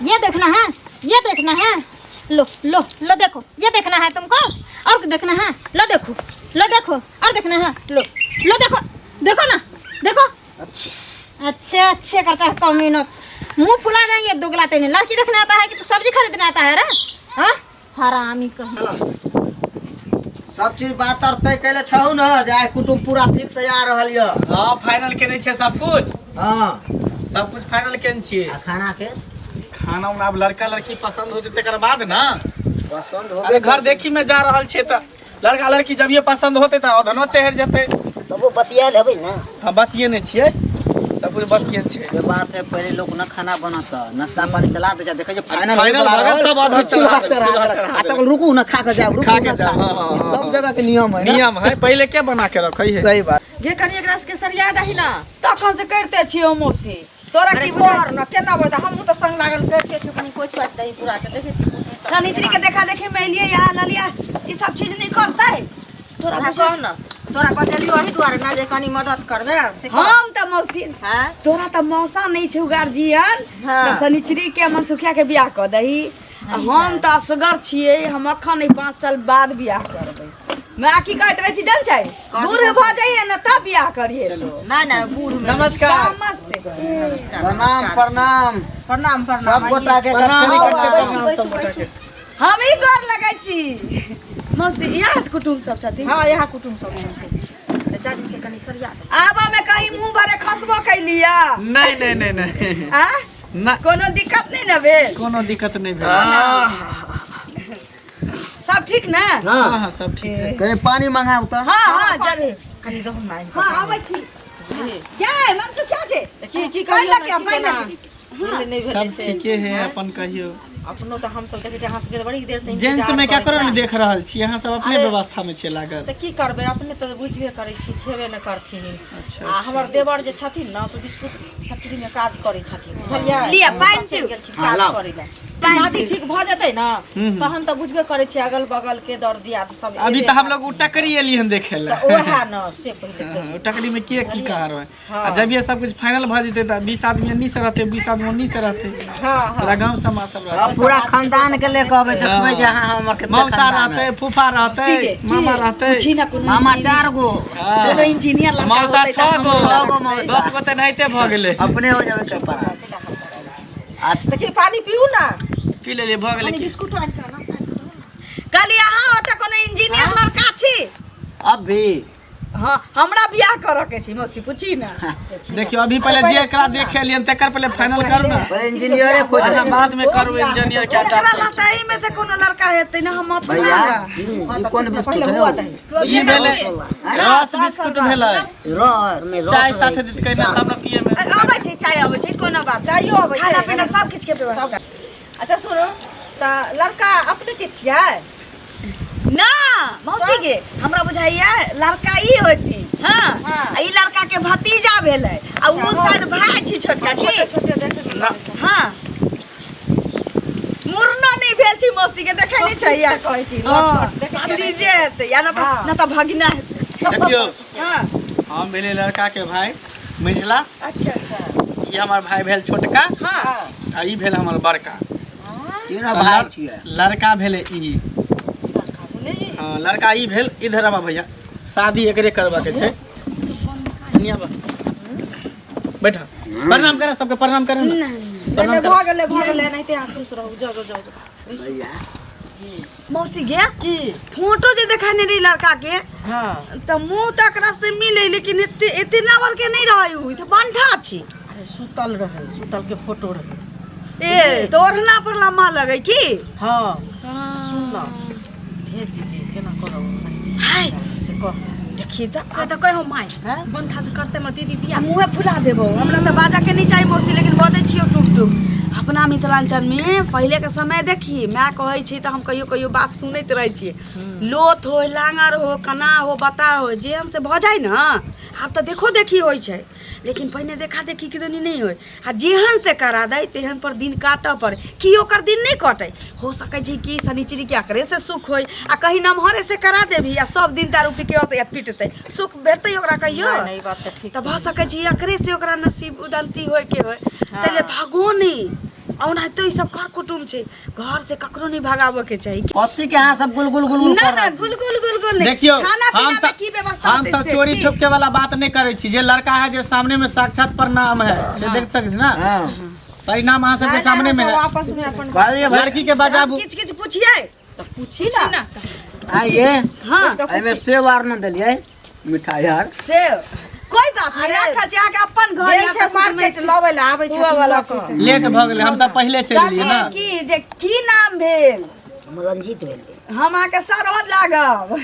ये देखना है, ये देखना है, लो लो लो देखो, ये देखना है तुमको, और देखना है, लो देखो, लो देखो, और देखना है, लो लो देखो, देखो ना, देखो। अच्छे अच्छे अच्छे करता है कमीना, मुंह फुला देंगे दुगला तेने। लड़की देखने आता है कि तू सब्जी खरीदने आता है रे? हाँ हरामी कहीं। सब चीज बात और तय कैले छहु न, जे आइ कुटुम पूरा फिक्स आ रहल य। हाँ, फाइनल केने छियै सब कुछ। हाँ। सब कुछ फाइनल केने छियै। आ खाना के? खाना उना आब लड़का लड़की पसंद होते तकर बाद ना। पसंद होबे। अरे घर देखी में जा रहल छियै तऽ लड़का लड़की जब ये पसंद होते तऽ अधनो चढ़ि जेतै। तब वो बतियाल हेबै ना। हाँ, बतिये नहि छियै, सब कुछ बतिये छियै। से बात है, पहले लोग न खाना बनाता, नाश्ता पानी चला दे, देखै छै फाइनल फाइनल भऽ गेल तब अधर चूल्हा चढ़ा चढ़ा चूल्हा देलक। चढ़ा आ तब रुकू न, खा के जाब, रुकू खा के न जाब, खा। हाँ, हाँ, ई सब हाँ। जगह के नियम है ना? नियम है, पहले के बना के रखै है। सही बात। गे कनी एकरा सबके सरिया दही ना। तखन से करिते छियौ मौसी, तोरा अरे की बुझाइ कर न, केना होतै, हमहूँ तऽ संग लागल करिते छियौ, कनी कोच बात दही पूरा के देखै छी कोशिश तऽ। शनिचरी के देखा देखी में एलियै या ललिया ई सब चीज नहीं करतै। तोरा तोरा बुझै कह न, तोरा बजेलियौ एहि दुआरे ना जे कनी मदद करबै से कह। हम तऽ मौसी हाँ? तोरा तऽ मौसा नहीं छौ गार्जियन। हाँ। तऽ शनिचरी के मनसुखिया के बियाह कऽ दही, आ हम तऽ असगर छियै, हम अखन नहीं 5 साल बाद बियाह करबै। मैं की कहैत रहै छी जान छै, बूढ़ भऽ जाइए ने तब बियाह करिए तो। ना ना, बूढ़ में। नमस्कार। तामस से। प्रणाम प्रणाम। प्रणाम प्रणाम। सब गोटा के प्रणाम, इकट्ठे इकट्ठे प्रणाम। प्रणाम सब गोटा के। हम ई गोर लगै छी मौसी। यहाँ से कुटुम्ब सब छथिन? हाँ, यहाँ कुटुम्ब सब छथिन। तऽ जाजिम के कनी सरिया दे। आबऽ में कहीं मुंह भरे खसबो कैलिया? नहीं नहीं नहीं नहीं। आ ना। कोनो दिक्कत नहीं ना भेल? कोनो दिक्कत नहीं भेल। सब ठीक ना? हाँ। हाँ हाँ, सब ठीक है। कहीं पानी मंगाऊ तऽ। हाँ हाँ, जरूर। कनी रहू ना। हाँ, आबै छी। क्या है मनसु, क्या छै? की की पानि कहियौ लऽ के ना, आ, की पानि केना? लऽ के। भेलै, नहि भेलै सब से। ठीके है, अपन कहियो। अपनो तऽ हमसब देखै छी अहाँ सबके तऽ बड़ी देर से इंतजार जेंट्स में क्या करै करो छी। ने, देख रहल छी अहाँ सब अपने अरे- व्यवस्था में छियै लागल। तऽ की करबै, अपने तऽ बुझबे करै छी, छेबे नहि करथिन। अच्छा। आ हमर देवर जे छथिन ने से बिस्कुट फैक्ट्री में काज करै छथिन, बुझलियै? लिअ, पानि चलि पीउ। गेलखिन हाँ, काज लाउ। करै लए। पानि शादी पीउ। ठीक भऽ जेतै ने तहन तऽ बुझबे करै छी, अगल बगल के दर दियाद सब अभी एबे तऽ हम लोग करथिन। उ टकरी एली हन देखे ला। तऽ ओएह ने से पहिले। हाँ, उ टकरी में के की कह रहा है। हाँ। आ जब ये सब कुछ फाइनल भऽ जेतै तऽ 20 आदमी एन्नी से रहतै, 20 आदमी ओन्नी से रहतै। हाँ हाँ। पूरा गाँव समाज सब रहतै। पूरा खानदान के ले के अबै, देखबै जे अहाँ हमर कते मौसा खानदान रहतै, है। फूफा रहतै, सीधे, मामा रहतै। पूछी ना कोनो मामा इंजीनियर- 4 गो। हाँ। कोनो इंजीनियर लड़का मौसा होतै 6 तऽ गो। 6 गो मौसा। 10 गो तऽ एनाहिते भऽ गेलै। अपने हो जाबै के पड़ा। आ तऽ की पानि पीउ ना। पी लेलियै, भऽ गेलै कनी की। बिस्कुट आनि कऽ नाश्ता आनि कऽ दहो ना। कहली अहाँ ओतऽ कोनो इंजीनियर लड़का छी? अब भी हाँ, हमरा बियाह करऽ के छै मौसी, पूछी ना। देखियौ, अभी पहिले जे एकरा देखे एलियन तकर पहिले फाइनल करू ने। पहिले इंजीनियरे खोज। अहाँ बाद में करू इंजीनियर क्या। ओकरा लताई में से कोनो लड़का हेतै ना, हम अपना भैया ला। ई कोन बिस्कुट पहिले है? हुआ दही। ई भेलै रस बिस्कुट भेलै। रस में रस चाय साथे देतकै ना तब ने पिए में। अबै छै चाय, अबै छै, कोनो बात। चायो अबै छै। खाना पीना सब किछु के व्यवस्था। अच्छा सुनू तऽ, लड़का अपने के छियै? ना मौसी के, हमरा बुझाइया लड़का ई होती। हाँ। हाँ। आ ई लड़का के भतीजा भेलै आ उ शायद भाय छी छोटका की। छोटे छोटे देखै के लगै छै। हाँ, मुड़नो नहीं भेल छै मौसी के, देखै नहीं छै या कहै छी हाँ, लटपट देखै छियै। भतीजे हेतै या न तऽ हाँ। न तऽ भगिना हेतै। देखियौ। हाँ। हम भेलै लड़का के भाई मझिला। अच्छा अच्छा। ई हमर भाई भेल छोटका। हाँ। आ ई भेल हमर बड़का। तीनों भाई छियै। लड़का भेलै ई। हाँ, लड़का ई भेल। इधर आबा भैया, शादी एकरे करबा के छै। एनी आबा, बैठ, प्रणाम करे सबके, प्रणाम करे ना, प्रणाम नहि, करे। भऽ गेलै, भऽ गेलै, एनाहिते अहाँ खुश रहू, जाउ जाउ जाउ जाउ। भैया। मौसी गे, की? फोटो जे देखाने रही लड़का के। हाँ। तऽ मुँह तऽ एकरा से मिले, लेकिन एते एते नंबर के नहीं रहे, उ तऽ बंठा छी। अरे सुतल रहै, सुतल के फोटो रहै। ए तऽ ओढ़ना पर लम्बा लगे की। हाँ, सुन न, भेज दीजिए, केना करब हाय। से कह। देखी तऽ। से तऽ कहो माय। हैं? बंथा से करते हमर दीदी बियाह। मुँहे फुला देबो। हमरा तऽ बाजा के नहीं चाही मौसी, लेकिन बजै छियौ टुक टुक। अपना मिथिलांचल में पहिले के समय देखी, माय कहै छै तऽ हम कहियो कहियो बात सुनैत रहै छियै, लोथ हो, लांगर हो, कना हो, बता हो, जे हमसे भऽ जाइ ने। आब तऽ देखो देखी होइ छै, लेकिन पहिने देखा देखी किदनी नहि होइ, आ जेहन से करा दै तेहन पर दिन काटऽ पड़े कि ओकर दिन नहि कटै। हो सकै छै कि शनिचरी के अकरे से सुख होय, आ कहीं नमहरे से करा देबही आ सब दिन दारू पी के अतै आ पिटतै, सुख भेटतै ओकरा कहियो? नहि नहि, ई बात तऽ ठीक। तऽ भऽ सकै छै एकरे से ओकरा नसीब उदंती होय के होय। ताहि ले भगोनी आ ओनाहितो ई सब कर कुटुम छै, घर से ककरो नहीं भगाबऽ के चाही। कथी के अहाँ सब गुल गुल गुल गुल ना कर ना रहल छी? गुल गुल गुल गुल नहीं। देखियो, खाना हम पीना में सब की व्यवस्था हम होतै सब से चोरी की? छुप के वाला बात नहीं करै छी। जे लड़का है जे सामने में साक्षात प्रणाम है से देख सकते छी ना। हाँ। परिणाम अहाँ सबके सामने में है। आपस में अपन कहलिए भाई लड़की के बजाबू। किछ किछ पूछिए। तऽ पूछी ना। आइए। हाँ। एहिमे सेब आर न देलियै मिठाई आर। से कोई बात नहीं, राखल छै अहाँके अपन घर गेल या छै तऽ मार्केट लबै लए आबै छै हुआ वाला के। लेट भऽ गेलै, हम सब पहिले चलि गेलियै ना। कहलियै की जे की नाम भेल? हमर रंजीत भेलै। हम अहाँके सरहद लागब।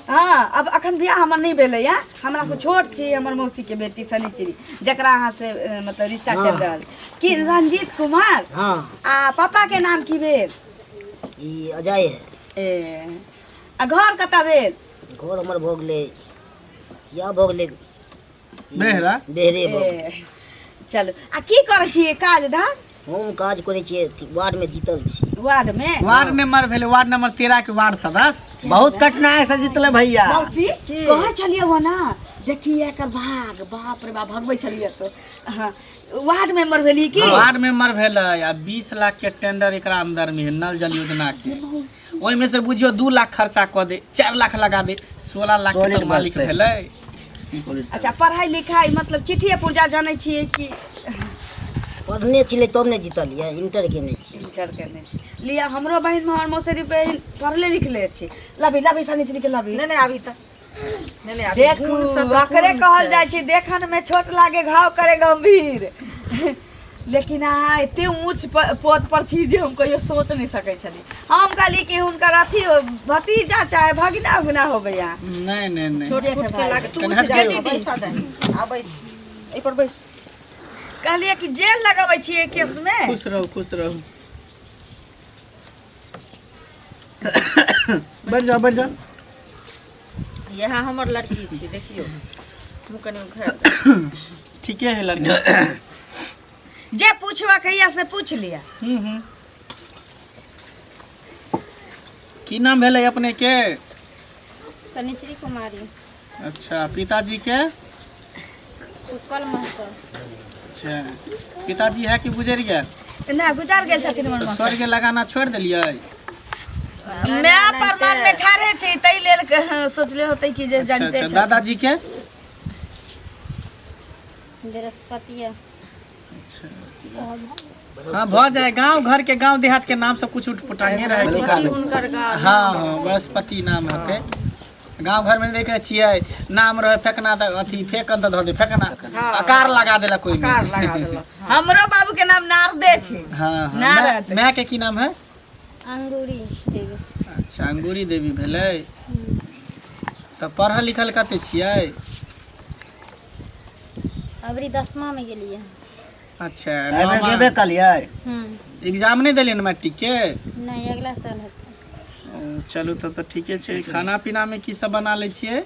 हाँ, अब अखन बियाह हमर नहि भेलै या, हमरा से छोट छी हमर मौसी के बेटी सनीचरी, जकरा अहाँ से मतलब रिश्ता चलि रहल की रंजीत कुमार। हाँ। आ पापा के नाम की भेल? ई अजय है। ए, आ घर कतऽ भेल? घर हमर भऽ गेलै या भऽ गेलै बेहरा। बेहरे भऽ गेलै। ए, चलू, आ की करै छियै काज धाज? हम काज करै छियै, अथी वार्डमे जीतल छी। वार्ड में? वार्ड नंबर भेलै वार्ड नंबर 13 के वार्ड सदस्य। बहुत कठिनाई से जीतले भैया। मौसी कहै छलियै हो ना, देखिए एकर भाग, बाप रे बाप, भगबै छलियै तो। हाँ, वार्ड मेंबर भेली की? वार्ड मेंबर भेलै आ 20 लाख के टेंडर एकरा अंदर में है नल जल योजना के, ओहिमे से बुझियो 2 लाख खर्चा कऽ दे, 4 लाख लगा दे, 16 लाख के Solid तऽ मालिक बचतै। भेलै। अच्छा, पढ़ाई लिखाई मतलब चिट्ठिए पुर्जा जानै छियै कि? पढ़ने छलै तब ने जीतलियै, इंटर केने छियै। इंटर केने छी। लिअ, हमरो बहिन हमर मौसेरी बहिन पढ़ले लिखले छी। लबी लबी सनीचरी के लबी। नहि नहि, अभी तऽ नहि नहि, अभी देखू, गुण से तऽ ओकरे गुण कहल छै। जाइ छै देखन में छोट लागे घाव करे गंभीर, लेकिन अहाँ एते ऊँच पद पर छी जे हम कहियो सोच नहि सकै छली। हम कहली कि हुनकर अथी भतीजा चाहे भगिना उगिना होबै अहाँ। नहीं नहीं नहीं, छोट फूट के लागे तू कनि उठ हट जा, जाइयो। बैसा दे, आ बैस, एहि पर बैस। कहलियै कि जेल लगबै छियै केस में। खुश रहू खुश रहू, बैठ जाओ बैठ जाओ। इएह हमर लड़की छी, देखियौ मुँह कनि उघारि। ठीके है लड़की। जे पूछबा कहिया से पूछ लिया। हम्म। की नाम भेलै अपने के? सनिचरी कुमारी। अच्छा, पिताजी के? सुकल महतो। अच्छा, पिताजी है कि गुजर गेल? ना, गुजर गेल छथिन हमर तऽ मौसा। स्वर्ग लगाना छोड़ि देलियै? माय प्रमाण में ठाढ़े छी ताहि लेल सोचले होतै कि जे अच्छा जानते अच्छा छथिन। दादाजी के? बृहस्पति। हाँ, भऽ जाए। गांव घर के गांव देहात के नाम सब कुछ उठ पुटांगे रहे छै। हुनकर गाँव। हाँ हाँ, बृहस्पति नाम हेतै। गांव घर में देखे छियै नाम रहे फेकना तऽ अथी फेकन तऽ धऽ दे फेकना, अकार लगा देलक कोइ कार लगा देलक। हमरो बाबू के नाम नारदे छै। हाँ हाँ। नारद। माय के की नाम है? अंगूरी देवी। अच्छा, अंगूरी देवी भेलै। तऽ पढ़ल लिखल कते छियै? अबरी 10वां में गेलियै। अच्छा। एहि बेर गेबे कलियै? हम्म। एग्जाम नहि देलियै ने मैट्रिक के? नहीं, अगला साल हेतै। ओ, चलू तब तऽ ठीके छै। खाना पीना में की सब बना लै छियै?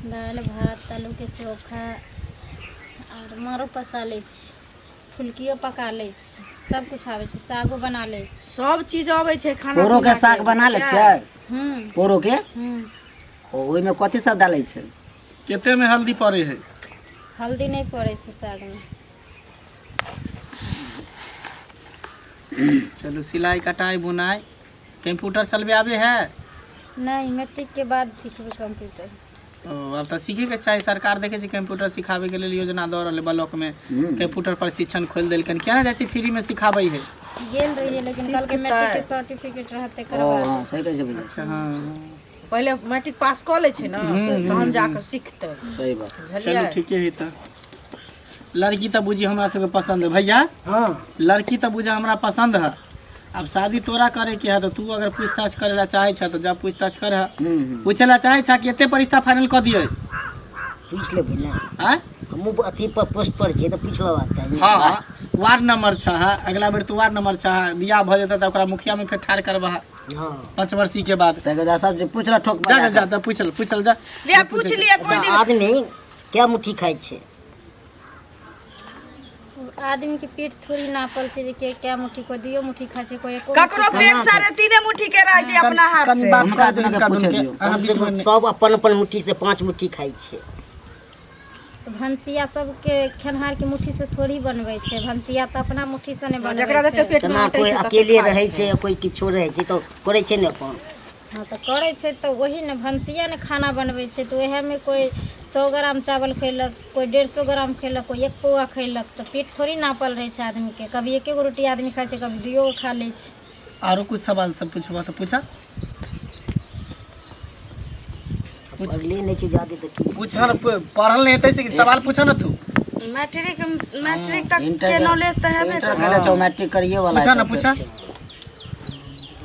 दालि भात, आलू के चोखा और मारो पसा लै छी, फुलकियो पका लै छी, सब कुछ आबै छै, सागो बना लै छी। सब चीज अबै छै खाना पोरो के पीना साग बना लै छियै? हम्म। पोरो के? हम्म। ओ, ओहिमे कथी सब डालै छै? कते में हल्दी पड़े है? हल्दी नहीं पड़ै छै सागमे। चलू, सिलाई कटाई बुनाई कंप्यूटर चलबे आबे है? नहीं, मैट्रिक के बाद सीखबै कंप्यूटर। ओ, आब तऽ सीखैके चाही। सरकार देखै छै कंप्यूटर सिखाबैके लेल योजना दऽ रहल है, ब्लॉक में कंप्यूटर प्रशिक्षण खोलि देलकनि। केना जाइ छै, फ्री में सिखाबै है। गेल रहियै लेकिन कहलकै मैट्रिक के सर्टिफिकेट रहतै ओ करवा। हँ, सही कहै छै भैया। अच्छा, हाँ। पहिले मैट्रिक पास कऽ लै छै ने तहन जाकऽ सीखतै। सही बात। चलू, बुझलियै? ठीके है। तऽ लड़की तऽ बुझी हमरा सबके पसंद है भैया। हाँ। लड़की तऽ बुझा हमरा पसंद है। अब शादी तोरा करे के है तऽ तू अगर पूछताछ करे ला चाहे छ तऽ जा पूछताछ कर। पूछे ला चाहे छ कि एते पर रिश्ता फाइनल कऽ दियै? पूछि लेबै ने। आँय? हमहूँ अथी पर पोस्ट पर छियै तऽ पूछि लेबाक चाही। हाँ हाँ, वार्ड नंबर छ है, अगला बेर तू वार्ड नंबर छ है, बियाह भऽ जेतै तऽ ओकरा मुखिया में फेर ठाढ़ करबह। हाँ। 5 वर्षी के बाद। ताहिके बाद सब जे पूछल ठोक जा जा जा, तऽ पूछल पूछल जा। लिअ, पूछ लिअ, कोई अच्छा, आदमी कै मुट्ठी खाइ छै? आदमी के पेट थोड़ी नापल छै जे के कै मुट्ठी, कोई दुइयो मुट्ठी खाइ छै, कोई एको। ककरो पेट 3.5 मुट्ठी के रहै छै अपना हाथ कनि से। बात हुनका कर दुनू के दुनू पूछे के। दियौ। अहाँ कम से बीचमे कम नहि- सब अपन अपन मुट्ठी से 5 मुट्ठी खाइ छै। तऽ भनसिया सबके खेनहार के मुट्ठी से थोड़ी बनबै छै, भनसिया तऽ अपना मुट्ठी से नहि बनबै जकरा छै। जते पेट मे तेना अटै कोइ छै तते अकेले खाइ रहै छै, कोइ किछो रहै छै तऽ करै छै ने अपन। हँ तऽ करै छै तऽ वही ने भनसिया ने खाना बनबै छै, तऽ उएहमे कोइ 100 ग्राम चावल खयलक, कोइ 150 ग्राम खयलक, कोइ 1 पौआ खयलक, तऽ पेट थोड़ी नापल रहै छै आदमीके। कभी एके गो रोटी आदमी खाइ छै, कभी दुइयो गो खा लै छै। आरो कुछ सवाल सब पूछबह तऽ पूछा। पढ़ले नहि छै जादे तऽ की पूछा न, पढ़ल नहीं हेतै से सवाल पूछा ना तू। मैट्रिक, मैट्रिक तक इंटर के नॉलेज तऽ हेबे इंटर केले छौ, मैट्रिक करिए वाला पूछा है ना तो पूछा।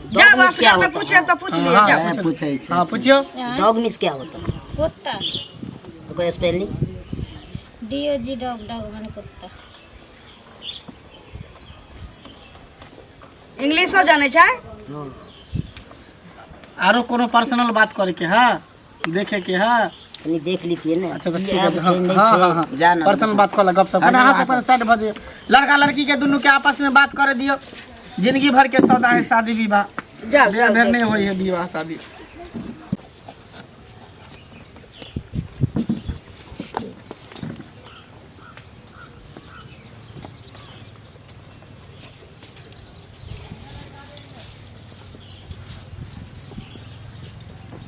जाओ डॉग मीन्स क्या असगर में होता पूछे है? तो पूछ लिए, हाँ, जाओ। है, पूछै छै। हाँ पूछियो। डॉग मीन्स क्या होता है? कुत्ता। ओकर spelling? DOG dog, dog माने कुत्ता। इंग्लिशो जानै छै। हाँ। आरो कोनो पर्सनल बात करे के है, देखे के है? कनी देख लीतियै ने। अच्छा तऽ की ठीक है। ऐप छै, नहि हाँ छै। हाँ हाँ। जा ना। पर्सनल बात कऽ गप सप। हट अहाँ जा, सब अपन साइड भऽ जइयौ, लड़का लड़की के दुनू के आपस में बात करे दियौ। जिंदगी भर के सौदा है शादी विवाह। जाओ बेर जाओ। बेर नहीं होई है विवाह शादी।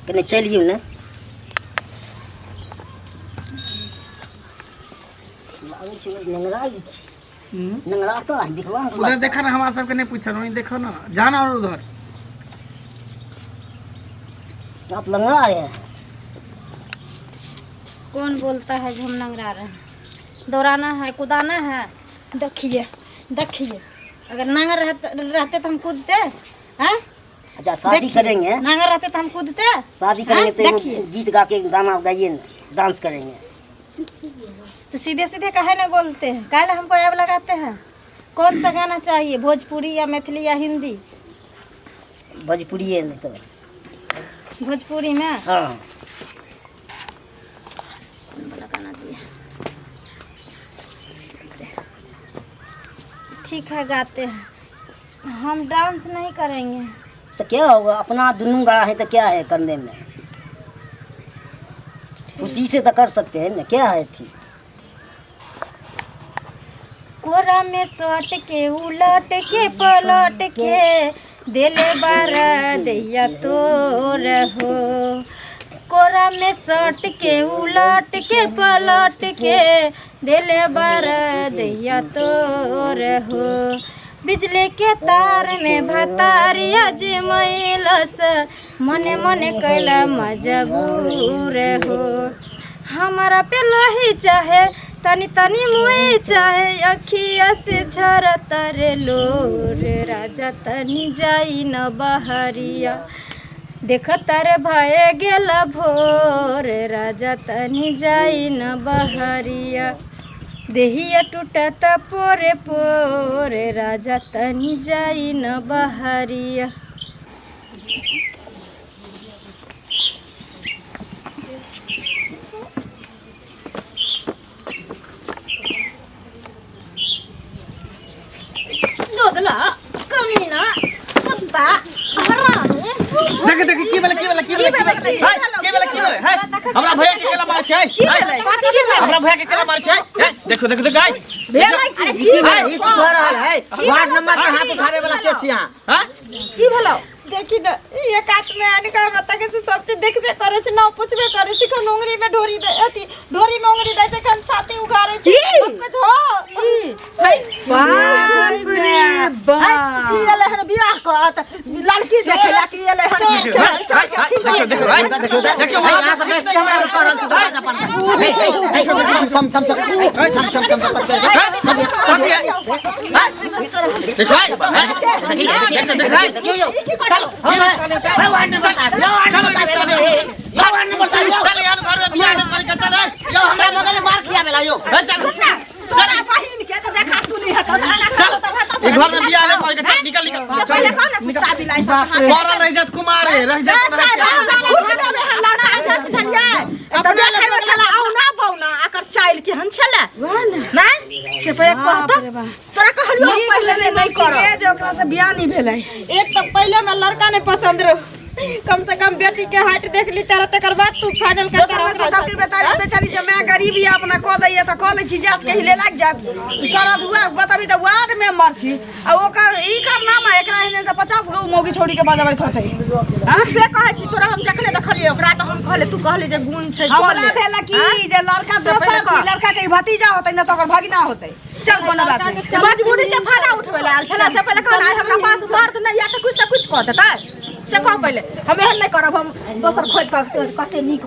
कने चलियौ ने, लागै छै नंगरा छै, नंगरा तो देखबा। उधर देखा ना, हमारा सबके नहीं पूछल, वहीं देखो ना, जाना और उधर। आप लंगड़ा रहे हैं। कौन बोलता है जो हम नंगरा रहे हैं? दौड़ाना है, कुदाना है। देखिए देखिए, अगर नंगर रहते तो हम कूदते हैं। अच्छा शादी देखिए, करेंगे? नंगर रहते तो हम कूदते। शादी करेंगे तो हाँ, एगो देखिए। गीत गा के गाना गाइए ना, डांस करेंगे। तो सीधे सीधे काहे ना बोलते हैं? काहे ला हमको ऐब लगाते हैं? कौन सा गाना चाहिए, भोजपुरी या मैथिली या हिंदी? भोजपुरी है नहीं तो। भोजपुरी में? हाँ। कौन वाला गाना दिए? ठीक है, गाते हैं। हम डांस नहीं करेंगे। तो क्या होगा, अपना दुनू गड़ा है तो क्या है करने में? उसी से तो कर सकते हैं ना, क्या है थी। कोरा में सट के उलट के पलट के दिले बार दैया तोर हो, कोरा में सट के उलट के पलट के दिले बार दैया तोर हो, बिजली के तार में भतारिया जे मैलस मने मने कैला मजबूर हो, हमारा पे लोही चाहे तनी तनी मुई चाहे अखिया से झरत रे लोर, राजा तनी जाई न बहरिया देख तारे भये गेल भोर, राजा तनी जाई न बहरिया देहिया टूटत पोरे पोरे, राजा तनी जाई न बहरिया। दोगला कमीना कुत्ता हरामी। देख देख, की भेलै, की भेलै, की भेलै, की भेलै, की भेलै, की भेलै? है हमरा भैया के केला मार छै? हमरा भैया के केला मार छै? है देखो देखो देखो, हाय। भेलै की? ई की भेलै? ई की भऽ रहल है? वार्ड नंबर पर हाथ उठाबे वाला के छी अहाँ? हां। की भेलौ? देखी न, ई एक हाथ में आनि कऽ हमरा तके से सब चीज देखबे करे छै न, पुछबे करे छै। खन उंगरी में ढोरी दे, अथी ढोरी में उंगरी दे छै, खन छाती उघारे छै, सब कुछ हो। बाप रे बाप, ई एलै हन बियाह कऽ तऽ लड़की देखे ला की एलै हन? देखो देखो, हाय। देखियौ देखियौ, यहाँ से बेसी हमरा उठा रहल छी दरवाजा पर। हे, हे, हे, थम थम थम थम थम थम थम। देखो, हाय। देखो देखो, हाय। देखियौ यौ, चल हम हे वार्ड नंबर 7 यौ, वार्ड नंबर 7 यौ, वार्ड नंबर 7 यौ। चल यार, घर में बियाह नहीं करके चल। यौ, हमरा बगल में मार खियाबेला यौ। चल। सुन ना, तोरा बहिन के तऽ देखा सुनी हेतौ ना, एना चल। करतौ तऽ हेतौ। ई घर में बियाह नहीं करके चल, निकल निकल। से पहिले कह ने, कुत्ता बिलाइ सब कहाँ। मरल रह जात कुमारे रह जात। अच्छा, राम राम देबै हन लड़का छै, बुझलियै? तऽ देखै मे छलै औना बौना, एकर चालि केहन छलै नहि से पहिले कहतौ। तोरा कहलियौ हम पहिले जे नहि करब जे ओकरा से बियाह नहि भेलै। एक तऽ पहिले हमरा लड़का नहि पसंद रहो। कम से कम बेटी के हाइट देख ली तेरा, तकर बाद तू फाइनल कर। दोसर में सोचल बेचारी बेचारी जे माय गरीब या अपना कऽ दैया तऽ कऽ लै छी, जात के हिले लागि जायब। सरद हुआ बताबी तऽ वार्ड मेंबर छी आ ओकर ई करनामा, एकरा एहने तऽ 50 गो मौगी छौड़ी के बजबैत होतै। हाँ, से कहै छी तोरा, हम जखने देखलियै ओकरा तऽ हम कहलियै, तू कहली जे गुण छै, कऽ हमरा ले। भेल कि जे लड़का से पहिले दोसर छी, कह। लड़का के ई भतीजा होतै न तऽ ओकर भगिना होतै। चल, कोनो बात नहीं। मजबूरी के फायदा उठबै लए आयल छलै। से पहिले कहल, आइ हमरा पास मर्द नहि यऽ तऽ कुछ तऽ कुछ कऽ देतै। से कह पहिले, हम एहन नहि करब, हम दोसर खोजि कऽ कते नीक।